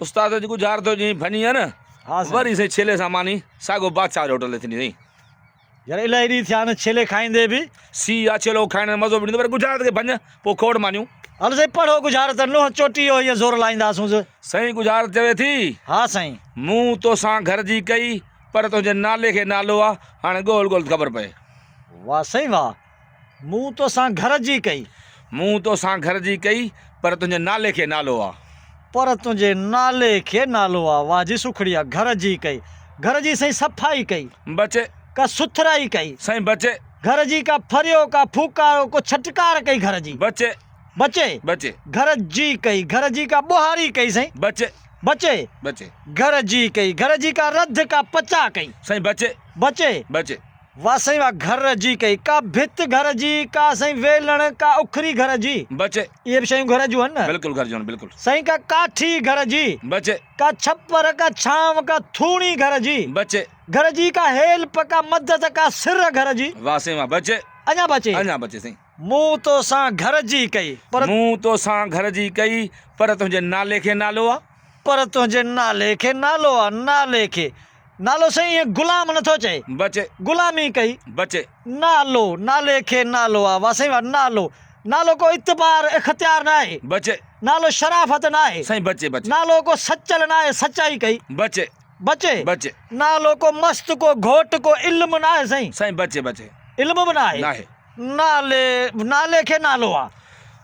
استاد جي ڳجهارت جي ڀڃي آ نه ها سائين. وري سائين ڇيلي سان ماني ساڳو بادشاهه جي هوٽل تي ٿيندي سائين. يار الاهي ڏينهن ٿيا آهن ڇيلي کائيندي به. سي آ ڇيلو کائڻ ۾ مزو به ڏيندو پر ڳجهارت کي ڀڃ پوء کوڙ مانيون. هل سائين پڙهو ڳجهارت نونهن چوٽي جو هيئن زور لائينداسونس. سائين ڳجهارت چوي ٿي. ها سائين. مون توسان گهر جي ڪئي پر تنهنجي نالي کي نالو آ هاڻي ڳول ڳول ته خبر پئي. واه سائين واه مون توسان گهر جي ڪئي. مون توسان گهر جي ڪئي پر تنهنجي نالي کي نالو آ. پر تنهنجي نالي کي نالو آ. واه جي سکڙي آ گهر جي ڪئي. گهر جي سائين صفائي ڪئي. بچي. ڪا سٿرائي ڪئي. سائين بچي. گهر جي ڪا ڦريو ڪا ڦوڪارو ڪو ڇٽڪار ڪئي گهر جي. بچي. بچي. بچي. گهر جي ڪئي. گهر جي ڪا ٻوهاري ڪئي سائين. بچي. بچي. بچي. گهر جي ڪئي. گهر جي ڪا رڌ ڪا پچا ڪئي. سائين بچي. بچي. بچي. واه سائين واه گهر جي ڪئي. ڪا ڀت گهر جي، ڪا سائين ويلڻ، ڪا اکري گهر جي. بچي. اهي به شيون گهر جون آهن نه. بلڪل گهر جون آهن بلڪل. سائين ڪا ڪاٺي گهر جي. بچي. ڪا ڇپر، ڪا ڇانو، ڪا ٿوڻي گهر جي. بچي. گهر جي ڪا هيلپ، ڪا مدد، ڪا سر گهر جي. واه سائين واه بچي. اڃا بچي. اڃا بچي سائين. مون توسان گهر جي ڪئي پر. مون توسان گهر جي ڪئي پر تنهنجي نالي کي نالو آ. پر تنهنجي نالي کي نالو آ. نالي کي نالو سائين ائين غلام نٿو چئي. بچي. غلامي ڪئي. بچي. نالو نالي کي نالو آ. واه سائين واه نالو نالو ڪو اعتبار اختيار ناهي. بچي. نالو شرافت ناهي. سائين بچي بچي. نالو ڪو سچل ناهي سچائي ڪئي. بچي. بچي. بچي. نالو ڪو مست ڪو گهوٽ ڪو علم ناهي سائين. سائين بچي بچي. علم به ناهي. ناهي. نالي نالي کي نالو آ.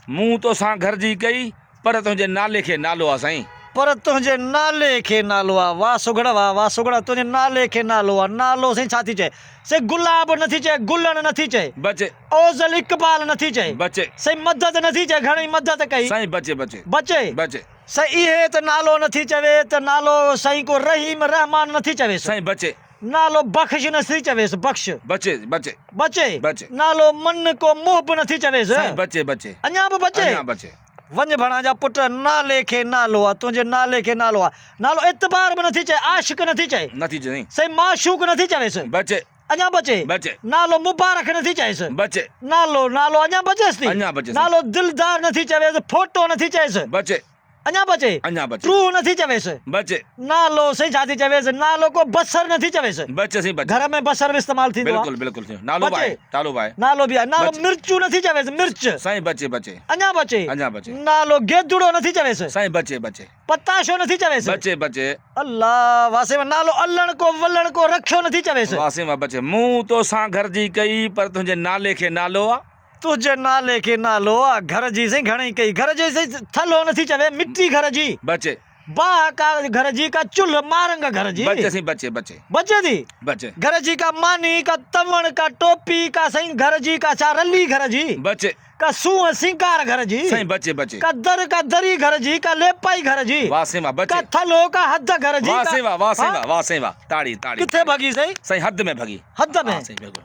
مون توسان گهر جي ڪئي پر تنهنجي نالي کي نالو آ سائين. پر تنهنجي نالي کي نالو آ. واه سگهڙ واه واه سگهڙ تنهنجي نالي کي نالو آ. نالو سائين ڇا ٿي چئي. سائين گلاب نه ٿي چئي گلڻ نه ٿي چئي. بچي. اوزل اقبال نه ٿي چئي. بچي. سائين مدد نه ٿي چئي گهڻي مدد ڪئي. سائين بچي بچي. بچي. بچي. سائين اهي ته نالو نه ٿي چوي ته نالو سائين ڪو رحيم رحمان نه ٿي چويس. سائين بچي. نالو بخش نه ٿي چويس بخش. بچي بچي. بچي. بچي. نالو من ڪو محب نه ٿي چويس. سائين بچي بچي. اڃا به بچي. اڃا بچي. وڃ ڀڻا جا پٽ نالي کي نالو آ تنهنجي نالي کي نالو آ نالو اعتبار به نه ٿي چئي عاشق نه ٿي چئي. نه ٿي چئي. سائين معشوق نه ٿي چويس. بچي. اڃا بچي. بچي. نالو مبارڪ نه ٿي چئيس. بچي. نالو نالو اڃا بچيس ٿي. اڃا بچيس. نالو دلدار نه ٿي چويس ڦوٽو نه ٿي چئيس. بچي. اڃا بچي. اڃا بچي. ٽوهه نه ٿي چويس. بچي. نالو سائين ڇا ٿي چويس نالو ڪو بصر نه ٿي چويس. بچي سائين بچي. گهر ۾ بصر به استعمال ٿيندو آ. بلڪل بلڪل سائين نالو به آهي نالو به آهي. نالو به آهي نالو مرچون نه ٿي چويس مرچ. سائين بچي بچي. اڃا بچي. اڃا بچي. نالو گيدڙو نه ٿي چويس. سائين بچي بچي. پتاشو نه ٿي چويس. بچي بچي. الله واسي مان نالو الڻ ڪو ولڻ ڪو رکيو نه ٿي چويس. واسي مان بچي. مون توسان گهر جي ڪئي پر تنهنجي نالي کي نالو آ. تنهنجي نالي کي نالو آ. گهر جي سائين گهڻئي ڪئي. گهر جي سائين ٿلهو نه ٿي چوي مٽي گهر جي. بچي. باهه ڪا گهر جي ڪا چلهه مارنگ گهر جي. بچي سائين بچي بچي. بچي ٿي. بچي. گهر جي ڪا ماني ڪا تنوڻ ڪا ٽوپي ڪا سائين گهر جي ڪا ڇا رلي گهر جي. بچي. ڪا سونهن سينگار گهر جي. سائين بچي بچي. ڪا در ڪا دري گهر جي ڪا ليپائي گهر جي. واه سائين واه بچي. ڪا ٿلهو ڪا حد گهر جي. واه سائين واه واه سائين واه واه سائين واه تاڙي تاڙي. ڪٿي ڀڳي سائين. سائين حد ۾ ڀڳي. حد ۾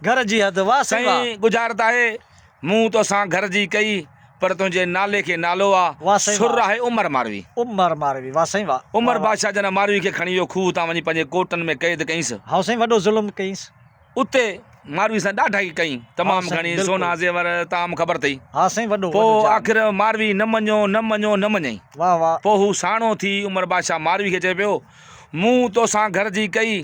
گهر جي حد واه سائين واه. سائين ڳجهارت آهي مون توسان گهر جي ڪئي پر تنهنجي نالي کي نالو آ واه سائين سر واه. آهي عمر ماروي. عمر ماروي واه سائين واه. عمر بادشاهه جڏهن ماروي کي کڻي ويو کوهه تان وڃي پنهنجي ڪوٽن ۾ قيد ڪيائينس. هائو سائين وڏو ظلم ڪيائينس. اتي ماروي سان ڏاڍائي ڪئين تمام گهڻي سونا زيور طعام خبر اٿئي. ها سائين وڏو پوء آخر ماروي نه مڃيو نه مڃيو نه مڃيائين. واه واه. پوء هو ساڻو ٿي عمر بادشاهه ماروي کي چئي پيو مون توسان گهر جي ڪئي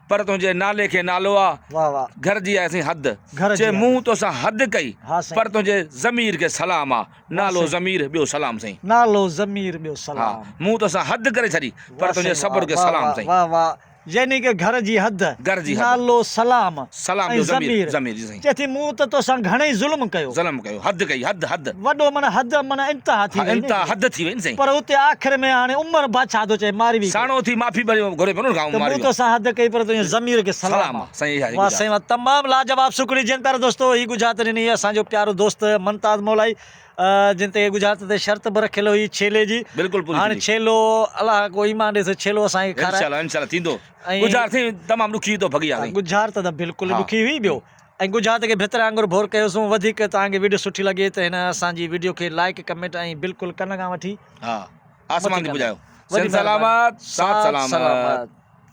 پر تنهنجي نالي کي نالو آ. واه واه. گهر جي آهي سائين حد. گهر جي چي مون توسان حد ڪئي ها سائين. پر تنهنجي ضمير کي سلام آ. نالو ضمير ٻيو سلام سائين. نالو ضمير ٻيو سلام. ها مون توسان حد ڪري ڇڏي پر تنهنجي صبر کي سلام سائين. واه واه يعني ڪه گهر جي حد، گهر جي حد، نالو سلام سلام ۽ جو ضمير، ضمير، ضمير جي سائين. چئي ٿي مون ته توسان گهڻئي ظلم ڪيو. ظلم ڪيو، حد ڪئي، حد، حد. وڏو معنيٰ حد معنيٰ انتها ٿي ها وئي نه انتها هڪڙي. حد ٿي وئي نه سائين. پر اتي آخر ۾ هاڻي عمر بادشاهه ٿو چئي ماروي کي. ساڻو ٿي معافي به گهري پيو نه ان کان ته مون ماروي کان. توسان حد ڪئي پر تنهنجي ضمير کي سلام سلام آ. آ سائين اها هي واه ڳجهارت. سائين واه تمام لاجواب سکڻي جن پيارا دوستو هي ڳجهارت ڏني اسان جو پيارو دوست ممتاز مولائي جن تي ڳجهارت تي شرط به رکيل هئي ڇيلي جي بلڪل پوري هاڻي ٿيندي. ڇيلو الله ڪو ايمان ڏيس ڇيلو اسان کي کارائي. انشاء الله انشاء الله ٿيندو ڳجهارت ٿي تمام ڏکي تو ڀڳي آ سائين. ڳجهارت ته بلڪل ڏکي هئي ٻيو ۽ ڳجهارت کي ڀتر آنگر ڀور ڪيوسون وڌيڪ توهان کي وڊيو سٺي لڳي ته هن اسان جي وڊيو کي لائيڪ ڪمينٽ ۽ بلڪل ڪن کان وٺي ها آسمان تي پڄايو سنڌ سلامت ساٿ سلامت.